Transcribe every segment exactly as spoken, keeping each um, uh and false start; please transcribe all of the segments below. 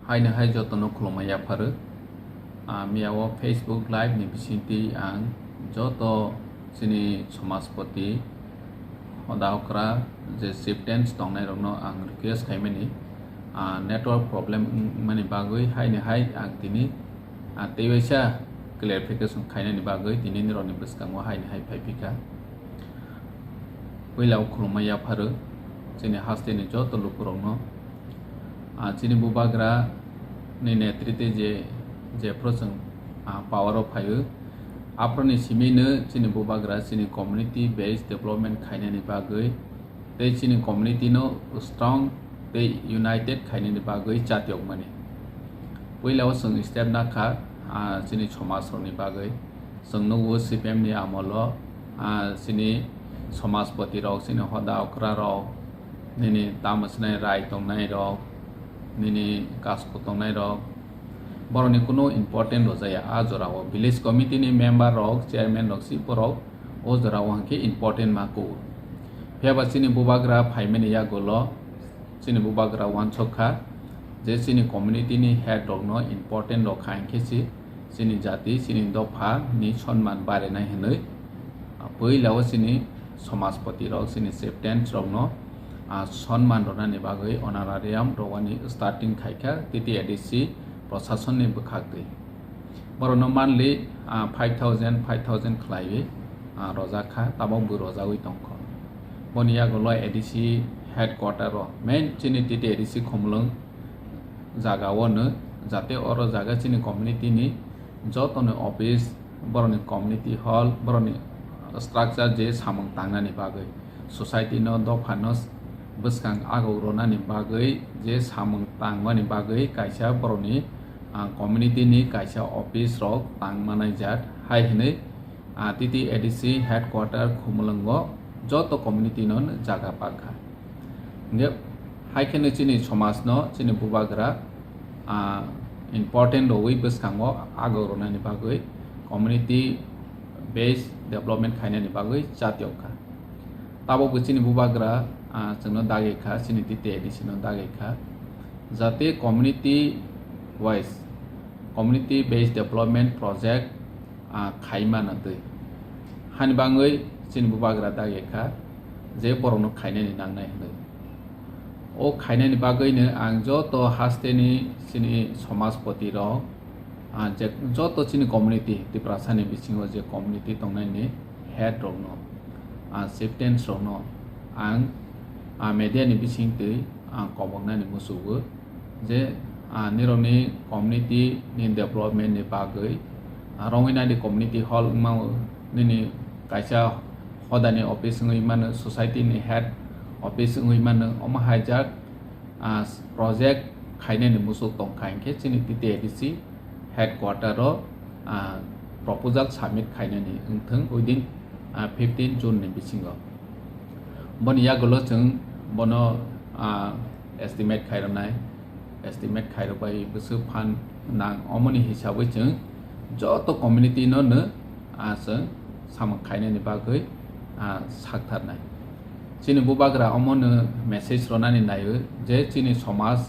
Haino hai jotono khulumma yapharo. Ah, miya o Facebook Live ni bisingtwi ang joto chini somaspoti, hoda okra je chieftains tongnai rokno ang request khaimani, ah, network problem wngmani bagwi haino hai ang tini, ah, tei waisa clarification khainani bagwi tini nirokni bwskango haino hai phaiphikha. Puila o khulumma yapharo chini hasteni joto lukurokno. Ah, chini bubagra ni netritwe je, jephru chwng, ah, power o phaio, aphuruni simino chini bubagra chini community based development khainani bagwi tei chini community no strong tei united khainani bagwi chatiyokmani. Puila o chwng step nakha, ah, chini somaj rokni bagwi. Chwng nugo C P M ni amolo, ah, chini somaspoti rok, chini hoda okra rok, nini tamo swnai rai tongnai rok, nini kasku tongnai rok, borokni kunu important rwjaya. A jora o village committee ni member rok, chairman rok, si borok o jora o hwnkhe important ma kugo. Phiya ba chini bubagra phaimani yagulo chini bubagra uansuk kha je chini community ni head rok no important rok kha, hinkhe si chini jati, chini dopha ni sonman barinai hinwi, ah, puila o chini somaspoti rok, chini chieftains rok no, ah, sonman rwnani bagwi honorarium rwani starting khaikha T T A D C prosason ni bwkhak twi. Borok no monthly, ah, five thousand, five thousand khlaiwi, ah, rojak kha, tabok bo rojagwi tongkha. Boni yagulo A D C headquarter o main chini T T A D C Khumulwng jaga o no, jate oro jaga chini community ni joto ni office, borok ni community hall, borok ni structure je samung tangnani bagwi, society no, dopha no bwskang agok rwnani bagwi je samung tangmani bagwi kaisa borok ni, ah, community ni kaisa office rok tang manai jak hai hinwi, ah, T T A D C headquarter Khumulwngo joto community no jaga pakha. Hingke hai kheno chini somaj no, chini bubagra, ah, important rwui bwskango agok rwnani bagwi community based development khainani bagwi chatiyok kha. Tabok bo chini bubagra, ah, chwngno dagi kha, chini T T A D C no dagi kha, jate community wise, community based development project, ah, khaima na twi. Hani bangwi chini bubagra dagi kha je borokno khainani nangnai hinwi. O khainani bagwino ang joto hasteni chini somaspoti rok, ah, je joto chini community, Tiprasani bisingo je community tongnaini head rokno, ah, chieftains rokno ang, ah, media ni bisingtwi ang koboknani muchugo je, ah, nirokni community ni development ni bagwi, ah, Rongwinadi community hall wngmano, nini kaisa hodani office wngwi mano, society ni head office wngwi mano, omo haijak, ah, project khainani muchuk tongkha hinkhe chini T T A D C headquarter o, ah, proposal submit khainani wngthung within, ah, fifteen June ni bisingo. Boni yagulo chwng bono, ah, estimate khairoknai, estimate khairokbai bwswk phan nang, omoni hisabwi chwng joto community no no, ah, chwng samung khainani bagwi, ah, saktharnai. Chini bubagra omono message rwnani naio je chini somaj,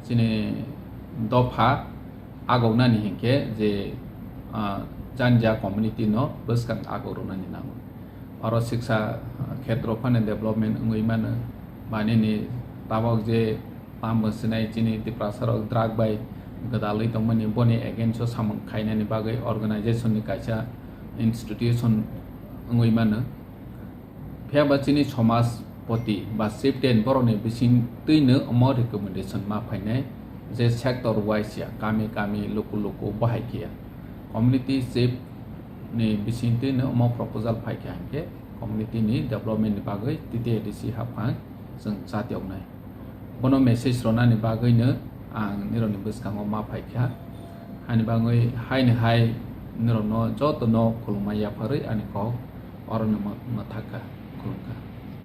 chini dopha agoknani hinkhe je, ah, janja community no bwskang agok rwnani nango. Oro siksa, ah, khetro phano development wngwi mano, ba nini tabok je tamo sinai chini Tiprasa rok drug bai gwdalwi tongmani, boni against o samung khainani bagwi organization ni kaisa institution wngwi mano. Phiya ba chini somaj poti ba chieftain borokni bisingtwino omo recommendation ma phainai je sector wise ya, kami kami, luku luku bahai khe ya. Community chief ni bisingtwino omo proposal phai kha hinkhe community ni development ni bagwi T T A D C haphang chwng chatiyoknai. Bono message rwnani bagwino ang nirokni bwskango ma phaikha. Hani bagwi haino hai nirokno jotono khulumma yapharwi ani kok orono mw-, mwthakha, khulumkha.